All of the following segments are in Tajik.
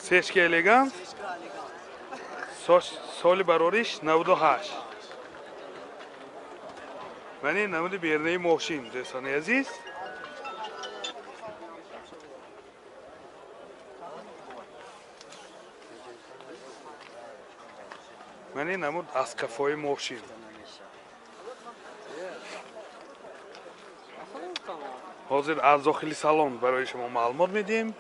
Сечка элеганс. Соли барориш 98. Мани намуди бернаи мошин, дӯстони азиз. Мани намуд аз кафои мошин. Ҳозир аз дохили салон барои шумо маълумот медиҳем.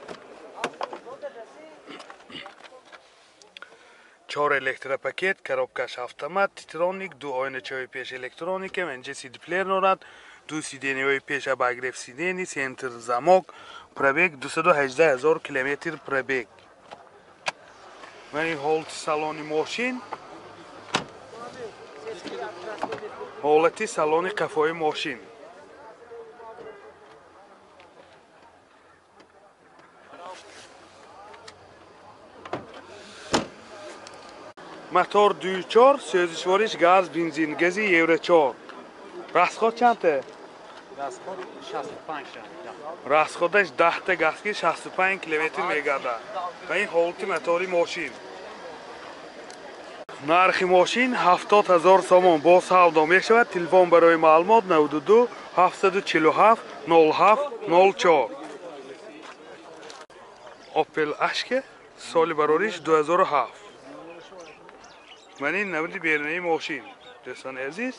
4 электропакет, коробкаш автомат, титроник, ду оиначаҳои пеш электроника, инҷа сидплеер дорад, ду сидениҳои пеш обогрев сидени, центр замок, пробег 218 000 километр пробег. Мани ҳолати салони мошин, ҳолати салони қафои мошин. Мотор 2.4, сӯзишвориш газ, бензин, гази Евро 4. Расход чандта? Расход 65. Расходаш 10 та газки 65 километр мегардад. Ва ин ҳолати мотори мошин. Нархи мошин 70 000 сомон бо савдо мешавад. Телефон барои маълумот 92 747 07 04. Opel Ashke соли барориш 2007. Мани намуди бернаи мошин, дӯстони азиз.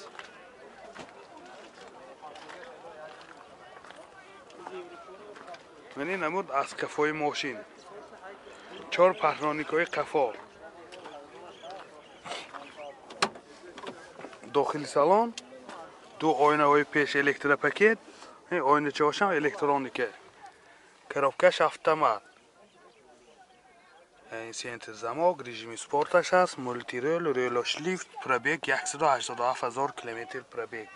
Мани намуд аз қафои мошин. 4 паҳроникҳои қафо. Дохили салон ду оинаҳои пеш электропакет, оиначаҳошам электроника. Коробкаш автомат. Центр замок, режими спорташ аст, мультирол, релош лифт, пробег 187 000 километр пробег.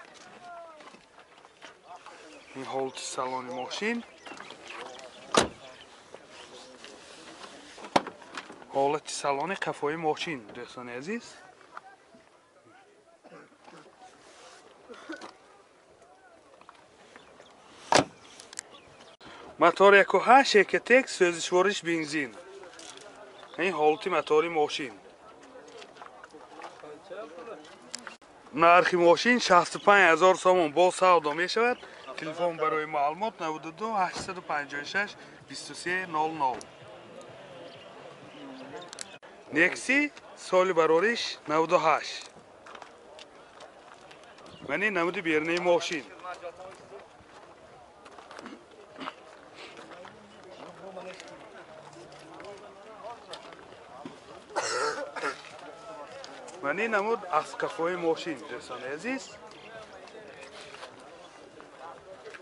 Ин ҳолати салони мошин. Ҳолати салони қафои мошин, дӯстони азиз. Мотор 1.8 Экотек, сӯзишвориш бензин. Ин ҳолати мотори мошин. Нархи мошин 65 000 сомон бо савдо мешавад. Телефон барои маълумот 92 856 23 00. Некси соли барориш 98. Мани намуди бернаи мошин. Мани намуд аз қафои мошин, дӯстони азиз.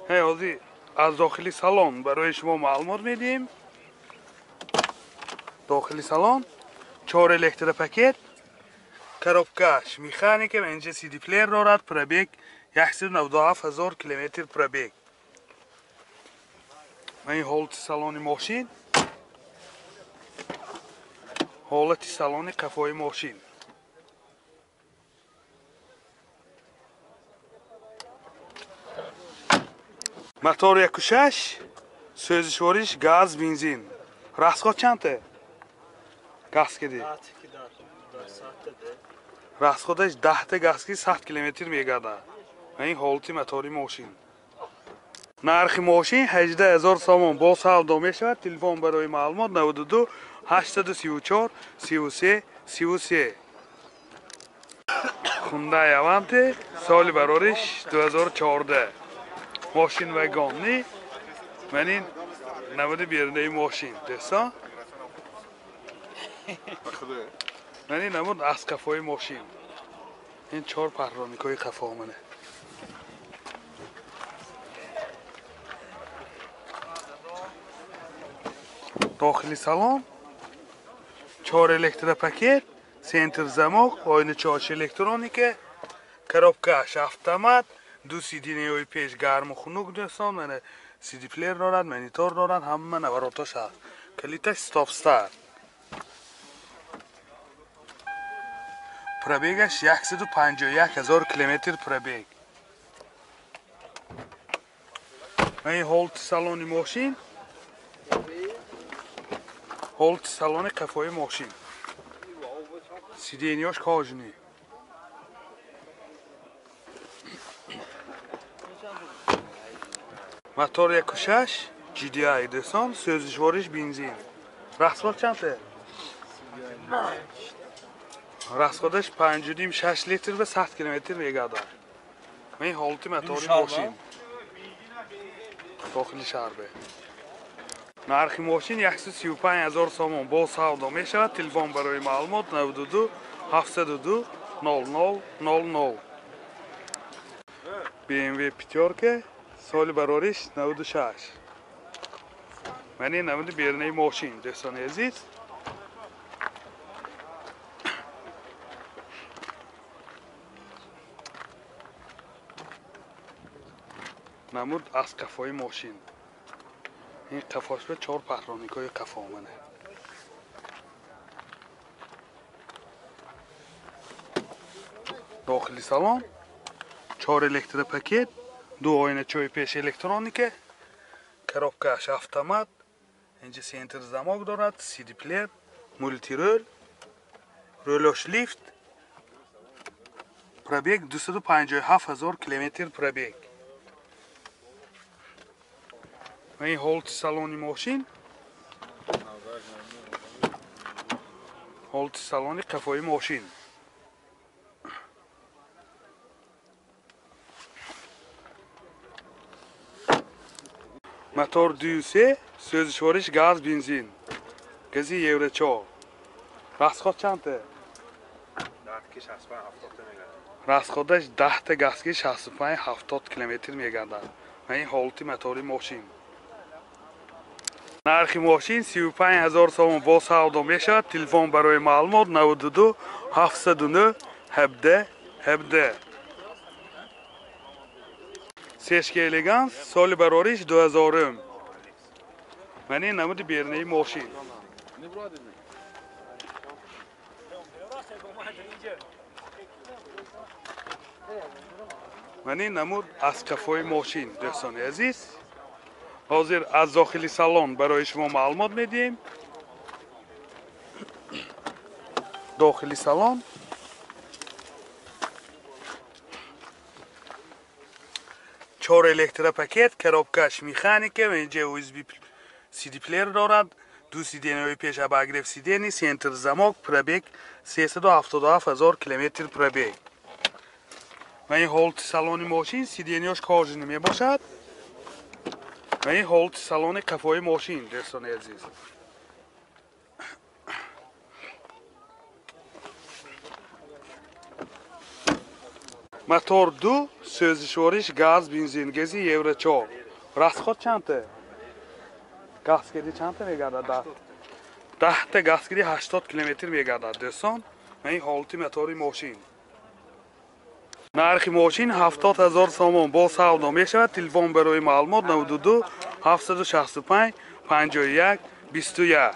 Ҳозир аз дохили салон барои шумо маълумот медиҳем. Дохили салон 4 электропакет, коробкаш механика, инҷа CD-плеер дорад, пробег 197 000 километр пробег. Мани ҳолати салони мошин, ҳолати салони қафои мошин. Мотор 1.6, сӯзишвориш газ, бензин. Расход чандта? Газ киди. Расходаш 10 та газки 100 километр мегардад. Ин ҳолати мотори мошин. Нархи мошин 18 000 сомон бо савдо мешавад. Телефон барои маълумот 92 834 33 33. Hyundai Avante соли барориш 2014. Мошин вагонни. Ман ин намуди берунаи мошин, дӯстон. Ман ин намуд аз қафои мошин. Ин 4 паҳроникҳои қафо мана. Дохили салон 4 электропакет, центр замок, оиначаҳош электроника, коробкаш автомат, ду сидениҳои пеш гарму хунук, дӯстон. Мана CD-плеер дорад, монитор дорад, ҳама наворотош ҳаст. Калиташ стоп-старт. Пробегаш 151 000 километр пробег. Ин ҳолати салони мошин. Ҳолати салони қафои мошин. Сиденьяш кожаный. Мотор 1.6 GDI дӯстон, сӯзишвориш бензин. Расход чанд? Расходаш 5.5-6 литр ва 100 километр мегардад. Ин ҳолати мотори мошин. Дохили шаҳр. Нархи мошин 135 000 сомон бо савдо мешавад. Телефон барои маълумот 92 702 00 00. BMW пятёрка, соли барориш 96. Ман ин намуди берунаи мошин, дӯстони азиз. Намуд аз қафои мошин. Ин қафош ба 4 патроникҳои қафо омада. Дохили салон 4 электропакет, 2 оиначаи пеш электроника, коробкаш автомат, инҷа центр замок дорад, CD плеер, мультирол, ролош лифт, пробег 257 000 километр пробег. Ин ҳолати салони мошин, ҳолати салони қафои мошин. Мотор 2.3, сӯзишвориш газ, бензин, гази Евро 4. Расход чанд? Расходаш 10 газки 65-70 километр мегардад. Ин ҳолати мотори мошин. Нархи мошин 35 000 сомон бо савдо мешавад. Телефон барои маълумот 92 709 17 17. Сешка элеганс, соли барориш 2000. Ман ин намуди берунаи мошин. Ман ин намуд аз қафои мошин, дӯстони азиз. Ҳозир аз дохили салон барои шумо маълумот медиҳем. Дохили салон 4 электропакет, коробкаш механика, инҷа USB CD плеер дорад, 2 сиденьяҳои пеш обогрев сидений, центр замок, пробег 377 000 километр пробег. Ва ин ҳолати салони мошин, сиденьяш кожаный мебошад. Ва ин ҳолати салони қафои мошин, дӯстони азиз. Мотор 2, сӯзишвориш газ, бензин, гази Евро 4. Расход чанд? Газгири чанд мегардад? 10 газгири 80 километр мегардад, дӯстон. Ин ҳолати мотори мошин. Нархи мошин 70 000 сомон бо савдо мешавад. Телефон барои маълумот 92 765 51 21.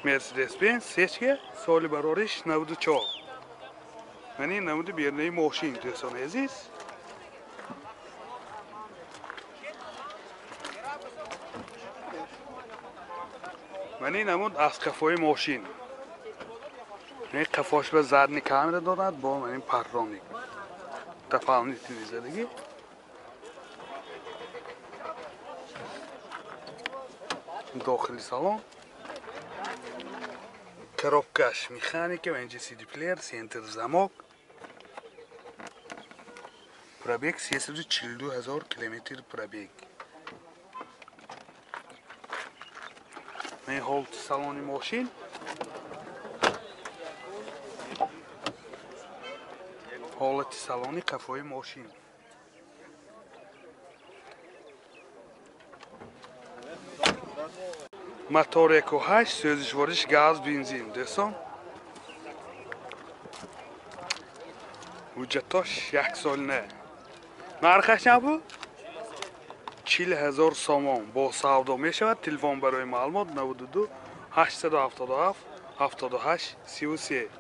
Mercedes-Benz сечка, соли барориш 94. Ман ин намуди берунаи мошин, дӯстони азиз. Ман ин намуд аз қафои мошин. Ин қафош ба задний камера дорад бо ин парроник. Дополнительный задагӣ. Дохили салон. Коробкаш механика, инҷа CD плеер, центр замок. Пробег 342 000 километр пробег. Ин ҳолати салони мошин. Ҳолати салони қафои мошин. Мотор 1.8, сӯзишвориш газ, бензин, дӯстон. Ҳуҷҷатош 1 сол не. Нархаш чанд буд? 40 000 сомон бо савдо мешавад. Телефон барои маълумот 92 877 78 33.